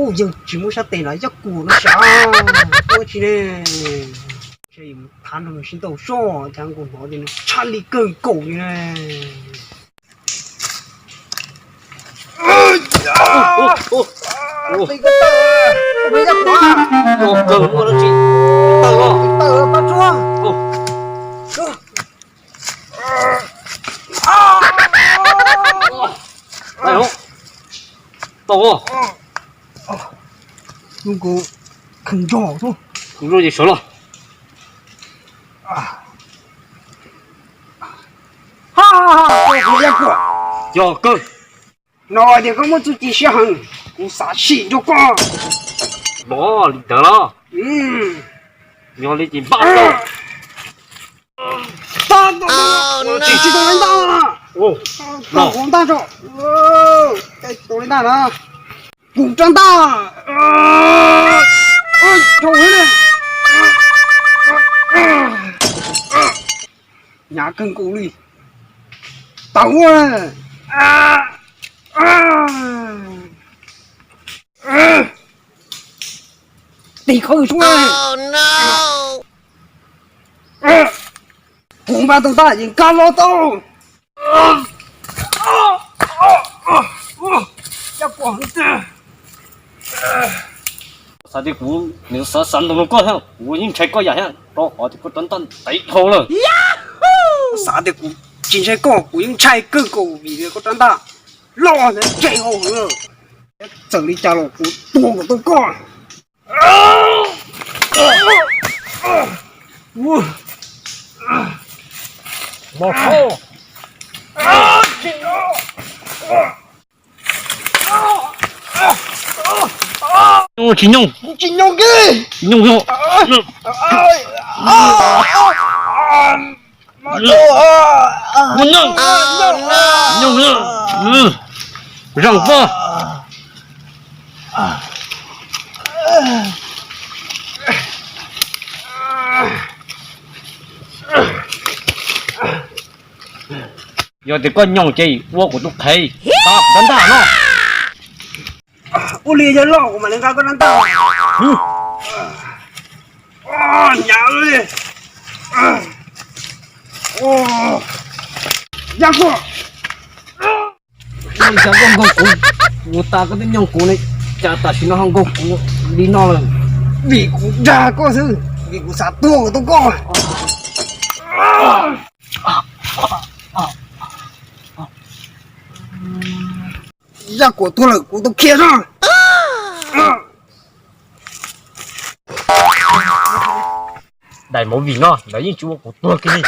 Yeej tsis muab sab tes los yog kuv no sav, ua tsi ne. Thav nrog nws sib ntaus soj, cas kuv hnov tias nws tshaj li kawg nkaus li ne. Tau, kuv kheej nrog kuv zoj ces sawv los. Yog kawg. No tias koj muaj txuj ci siab heev, kuv xav sim nrog koj. Los li ntawd los. Yog li ces npaj tau. Tsis tau li ntag. Tau li ntag tso. Tau li ntag na. Kuv rab ntaj. Hnyav kawg nkaus li. Tau. Tig khawb suab. Kuv npaj tau ntaj ces nkag los tau. Xav tias kuv nws xav xav ntaus rau koj thiab, kuv yeej ntshai koj yam thiab, rau qhov tias koj rab ntaj ntev dhau lawm. Xav tias kuv tsis ntshai koj, kuv yeej ntshai kawg nkaus vim tias koj rab ntaj loj thiab ntse dhau lawm. Txawm li cas los kuv tua kom tau koj. Tsis nyooj, tsis nyooj, tsis nyooj. Nyooj, zaum pab. Yog tias koj nyooj ces ua kuv tus qhev, tau kuv rab ntaj no. Ua li yog loj kuv mam li nqa koj rab ntaj. Hnyav li. Yaj kuj. Ua li cas koj nkaug kuv, kuv tas koj twb nyooj kuv ne, cas tam sim no ho nkaug kuv li no lawm? Vim kuv dag koj xwb, vim kuv xav tuag kom tau koj. Yaj kuam tuag lawm kuv tau khiav zog. Daim movie no lawv yeej tsis ua kuv tuag kiag li.